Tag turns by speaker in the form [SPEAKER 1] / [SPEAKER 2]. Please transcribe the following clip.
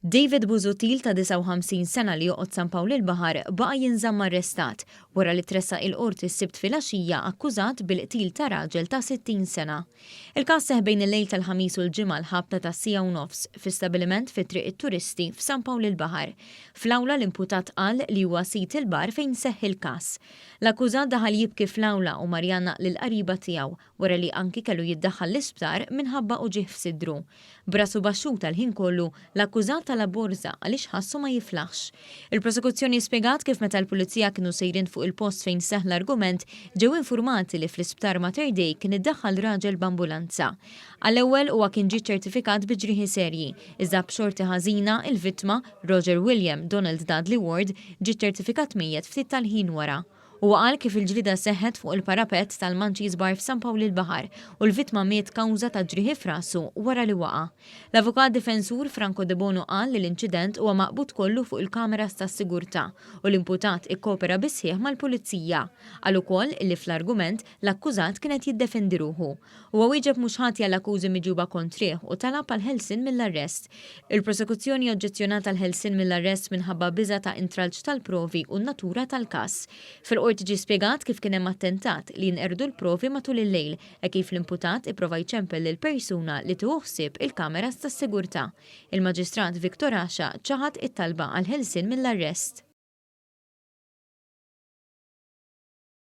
[SPEAKER 1] David Busuttil ta' 59 sena li joqgħod San Pawl il-Baħar baqa' jinżamm arrestat wara li tressaq il-Qorti s-Sibt filgħaxija akkużat bil-qtil ta' raġel ta' 60 sena. Il-każ seħħ bejn il-lejl tal-Ħamis u l-Ġimgħa l-ħabta tas-siegħa u nofs fi stabiliment fi Triq it-Turisti f'San Pawl il-Baħar. Fl-awla l-imputat qal li huwa sid il-bar fejn seħħ il-każ. L-akkużat daħal jibki fl-awla u mar jgħannaq lill-qariba tiegħu wara li anki kellu jiddaħħal l-isptar minħabba uġigħ f'sidru. B'rasu baxxuta l-ħin kollu, l-akkużat talab borża għaliex ħassu ma jiflaħx. Il-prosekuzzjoni spjegat kif meta l-Pulizija kienu sejrin fuq il-post fejn seħħ l-argument, ġew infurmati li fl-Isptar Mater Dei kien iddaħħal raġel b'ambulanza. Għall-ewwel huwa kien ġie ċċertifikat bi ġrieħi serji, iżda b'xorti ħażina, il-vittma, Roger William Donald Dudley Ward, ġie ċċertifikat mejjet ftit tal-ħin wara. Huwa qal kif il-ġlieda seħħet fuq il-parapett tal-Munchies Bar f'San Pawl il-Baħar u l-vittma miet kawża ta' ġrieħi f'rasu wara li waqa'. L-avukat difensur Franco Debono qal li l-inċident huwa maqbud kollu fuq il-kameras tas-sigurtà u l-imputat ikkopera bis-sħiħ mal-pulizija. Qal ukoll li fl-argument, l-akkużat kien qed jiddefendi ruħu. Huwa wieġeb mhux ħati għall-akkużi miġjuba kontrih u talab għall-ħelsien mill-arrest. Il-prosekuzzjoni oġġezzjonat għall-ħelsien mill-arrest minħabba biża' ta' intralċ tal-provi u n-natura tal-każ. Fil-Qorti ġie spjegat kif kien hemm attentat li jinqerdu l-provi matul il-lejl hekk kif l-imputat ipprova jċempel lil persuna li tieħu ħsieb il-kameras tas-sigurtà. Il-Maġistrat Victor Asha ċaħad it-talba għall-ħelsien mill-arrest.